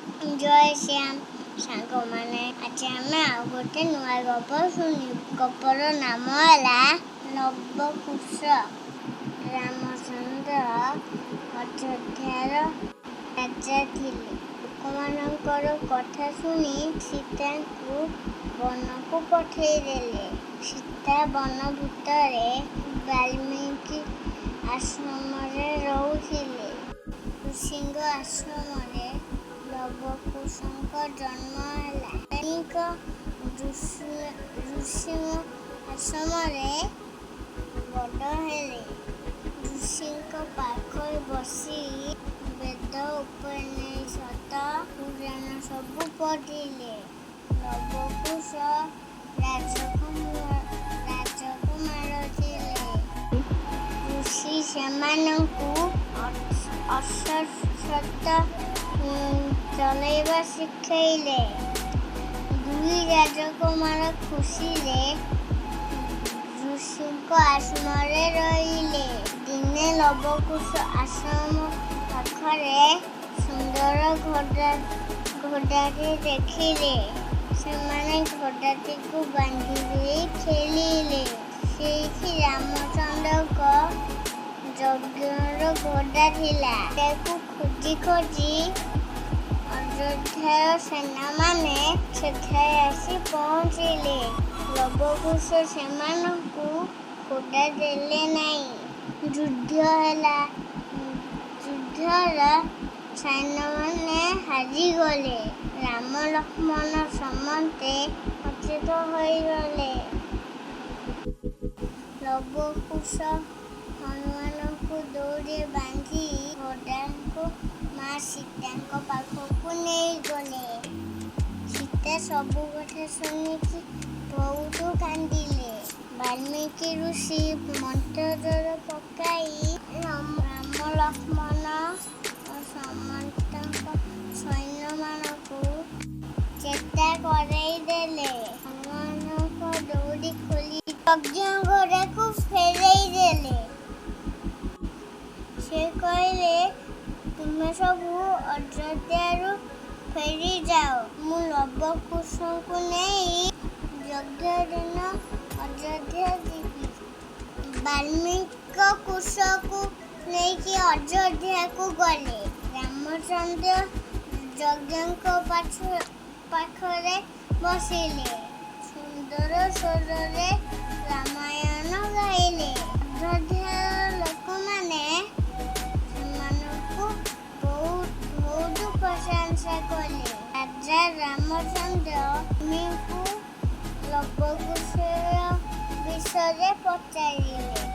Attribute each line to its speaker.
Speaker 1: ଜୟ ଶ୍ୟାମ ସାଙ୍ଗମାନେ, ଆଜି ଆମେ ଆଉ ଗୋଟେ ନୂଆ ଗପ ଶୁଣିବୁ। ଗପର ନାମ ହେଲା ଲବକୁଶ। ରାମଚନ୍ଦ୍ର ଅଯୋଧ୍ୟାର ରାଜା ଥିଲେ। ଲୋକମାନଙ୍କର କଥା ଶୁଣି ସୀତାଙ୍କୁ ବନକୁ ପଠେଇଦେଲେ। ସୀତା ବନ ଭିତରେ ବାଲ୍ମୀକି ଆଶ୍ରମରେ ରହୁଥିଲେ। ଋଷିଙ୍କ ଆଶ୍ରମରେ ଲବକୁଶଙ୍କ ଜନ୍ମ ହେଲା। ଋଷିଙ୍କ ଆଶ୍ରମରେ ବଡ଼ ହେଲେ। ଋଷିଙ୍କ ପାଖରେ ବସି ବେଦ, ଉପନିଷଦ, ପୁରାଣ ସବୁ ପଢ଼ିଲେ। ଲବକୁଶ ରାଜକୁମାର ଥିଲେ। ଋଷି ସେମାନଙ୍କୁ ଅଶ୍ୱ ଚଲେଇବା ଶିଖେଇଲେ। ଦୁଇ ରାଜକୁମାର ଖୁସିରେ ଋଷିଙ୍କ ଆଶ୍ରମରେ ରହିଲେ। ଦିନେ ଲବକୁଶ ଆଶ୍ରମ ପାଖରେ ସୁନ୍ଦର ଘୋଡ଼ାଟି ଦେଖିଲେ। ସେମାନେ ଘୋଡ଼ାଟିକୁ ବାନ୍ଧି ଦେଇ ଖେଳିଲେ। ସେଇଠି ରାମଚନ୍ଦ୍ରଙ୍କ ଯଜ୍ଞର ଘୋଡ଼ା ଥିଲା। ତାକୁ ଖୋଜି ଖୋଜି ଅଯୋଧ୍ୟାର ସେନାମାନେ ସେଠାରେ ଆସି ପହଞ୍ଚିଲେ। ଲବକୁଶ ସେମାନଙ୍କୁ ଘୋଡ଼ା ଦେଲେ ନାହିଁ। ଯୁଦ୍ଧ ହେଲା। ଯୁଦ୍ଧର ସୈନ୍ୟମାନେ ହାରିଗଲେ। ରାମ ଲକ୍ଷ୍ମଣ ସମସ୍ତେ ଅଚେତ ହୋଇଗଲେ। ଲବକୁଶ ହନୁମାନଙ୍କୁ ଦଉଡ଼ିରେ ବାନ୍ଧି ଘୋଡ଼ାକୁ ମା ସୀତାଙ୍କ ପାଖକୁ ନେଇଗଲେ। ସୀତା ସବୁ କଥା ଶୁଣିକି ବହୁତ କାନ୍ଦିଲେ। ବାଲ୍ମୀକି ଋଷି ମନ୍ତ୍ରଜଳ ପକାଇ ରାମ ଲକ୍ଷ୍ମଣ ଓ ସମସ୍ତଙ୍କ ସୈନ୍ୟମାନଙ୍କୁ ଚେତା କରେଇ ଦେଲେ। ହନୁମାନଙ୍କ ଦଉଡ଼ି ଖୋଲି ଯଜ୍ଞ ଘୋଡ଼ାକୁ ଫେରେଇ ଦେଲେ। ସେ କହିଲେ, ତୁମେ ସବୁ ଅଯୋଧ୍ୟାରୁ ଫେରିଯାଅ, ମୁଁ ଲବକୁଶଙ୍କୁ ନେଇ ଯଜ୍ଞ ଦିନ ଅଯୋଧ୍ୟା ଯିବି। ବାଲ୍ମୀକି କୁଶକୁ ନେଇକି ଅଯୋଧ୍ୟାକୁ ଗଲେ। ରାମଚନ୍ଦ୍ର ଯଜ୍ଞଙ୍କ ପାଖରେ ବସିଲେ। ସୁନ୍ଦର ସ୍ୱରରେ ରାମାୟଣ ଗାଇଲେ। ଅଯୋଧ୍ୟାର ଲୋକମାନେ ସେମାନଙ୍କୁ ବହୁତ ବହୁତ ପ୍ରଶଂସା କଲେ। ରାଜା ରାମଚନ୍ଦ୍ର ବାଲ୍ମୀକିଙ୍କୁ ଲବକୁଶର ବିଷୟରେ ପଚାରିଲେ।